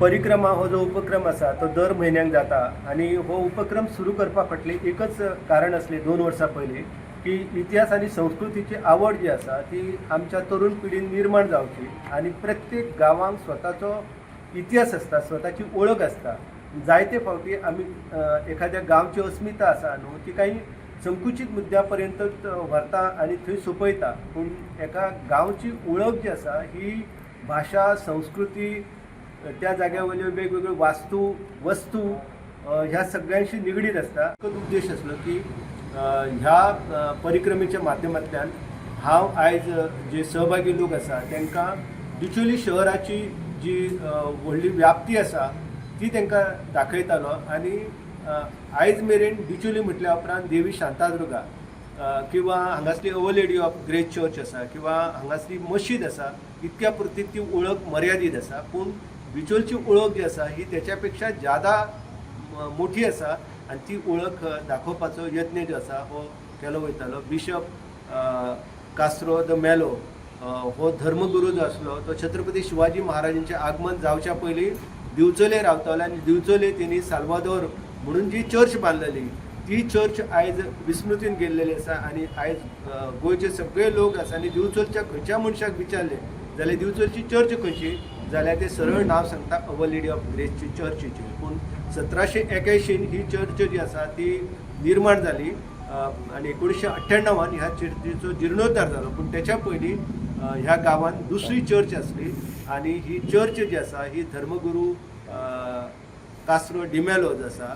परिक्रमा हो जो उपक्रम आसा तो दर म्हयन्याक जाता आनी हो उपक्रम सुरू करपा फाटलें एकच कारण आसलें 2 वर्सां पयलीं की इतिहास आनी संस्कृतीची आवड जी आसा ती आमच्या तरुण पिढीन निर्माण जावची आनी प्रत्येक गांवांक स्वताचो इतिहास आसता, स्वताची वळख आसता. जायते फावटी आमी एखाद्या गांवची अस्मिता आसा न्हू ती काही संकुचीत मुद्द्या पर्यंत व्हरता आनी थंय सोंपयता, पूण एका गांवची वळख जी आसा ही भाशा, संस्कृती, त्या जाग्या वयल्यो वेगवेगळ्यो वास्तू, वस्तू ह्या सगळ्यांशी निगडीत आसता. एकच उद्देश आसलो की ह्या परिक्रमेच्या माध्यमांतल्यान हांव आयज जे सहभागी लोक आसा तांकां डिचोली शहराची जी व्हडली व्याप्ती आसा ती तांकां दाखयतालो. आनी आयज मेरेन डिचोली म्हटल्या उपरांत देवी शांतादुर्गा किंवा हांगासली Our Lady of Grace Church आसा किंवा हांगासली मशीद आसा, इतक्या पुरती ती वळख मर्यादीत आसा. पूण बिचोलची वळख जी आसा ही त्याच्या पेक्षा ज्यादा मोठी आसा आनी ती वळख दाखोवपाचो यत्न जो आसा हो केलो वयतालो. बिशप कास्त्रो the मेलो हो धर्मगुरू जो आसलो तो छत्रपती शिवाजी महाराजांचें आगमन जावच्या पयलीं दिवचले रावतालो आनी दिवचले तेणी साल्वादोर म्हणून जी चर्च बांदलेली ती चर्च आयज विस्मृतीन गेल्लेली आसा. आनी आयज गोंयचे सगळे लोक आसा आनी दिवचलच्या खंयच्या मनशाक विचारले जाल्यार दिवचलची चर्च खंयची जाल्यार ते सरळ नांव सांगता, our lady of ग्रेसची चर्चीची. पूण 1781 ही चर्च जी आसा ती निर्माण जाली आनी 1998 ह्या चर्चीचो जिर्णोद्धार जालो. पूण त्याच्या पयलीं ह्या गांवांत दुसरी चर्च आसली आनी ही चर्च जी आसा ही धर्मगुरू कास्त्रो डिमेलो जो आसा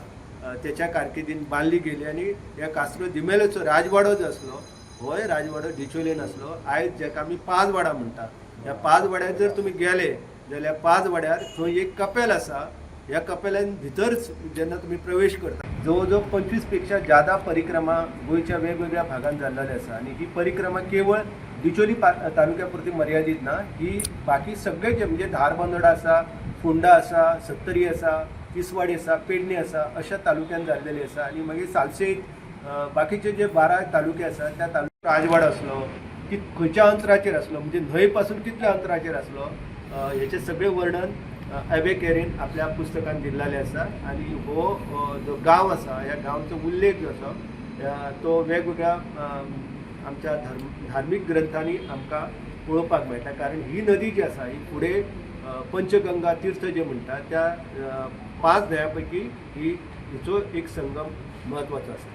त्याच्या कारकिर्दीन बांदली गेली. आनी ह्या कास्त्रो डिमेलोचो राजवाडो जो आसलो होय राजवाडो डिचोलेन आसलो. आयज जाका आमी पांचवाडा म्हणटा, ह्या पांचवाड्यार जर तुमी गेले जाल्यार पांचवाड्यार थंय एक कपेल आसा. ह्या कपेलान भितर जेन्ना तुमी प्रवेश करता, जवळ जवळ 25 पेक्षा ज्यादा परिक्रमा गोंयच्या वेगवेगळ्या भागांत जाल्लेली आसा. आनी ही परिक्रमा केवळ डिचोली तालुक्या पुरती मर्यादीत ना, ही बाकी सगळे जे म्हणजे धारबांदोडा आसा, फोंडा आसा, सत्तरी आसा, तिसवाडी आसा, पेडणे आसा, अशा तालुक्यांत जाल्लेली आसा. आनी मागीर सालसेत, बाकीचे जे 12 तालुके आसा त्या तालुक्यात राजवाडो आसलो की खंयच्या अंतराचेर आसलो, म्हणजे न्हंय पासून कितल्या अंतराचेर आसलो, हेचें सगळें वर्णन एबे केरीन आपल्या पुस्तकान दिल्लेलें आसा. आनी हो जो गांव आसा ह्या गांवचो उल्लेख जो आसा तो वेगवेगळ्या आमच्या धार्मीक ग्रंथांनी आमकां पळोवपाक मेळटा, कारण ही नदी जी आसा ही फुडें पंचगंगा तीर्थ जे म्हणटा त्या 5 न्हंया पैकी ही हिचो एक संगम म्हत्वाचो आसा.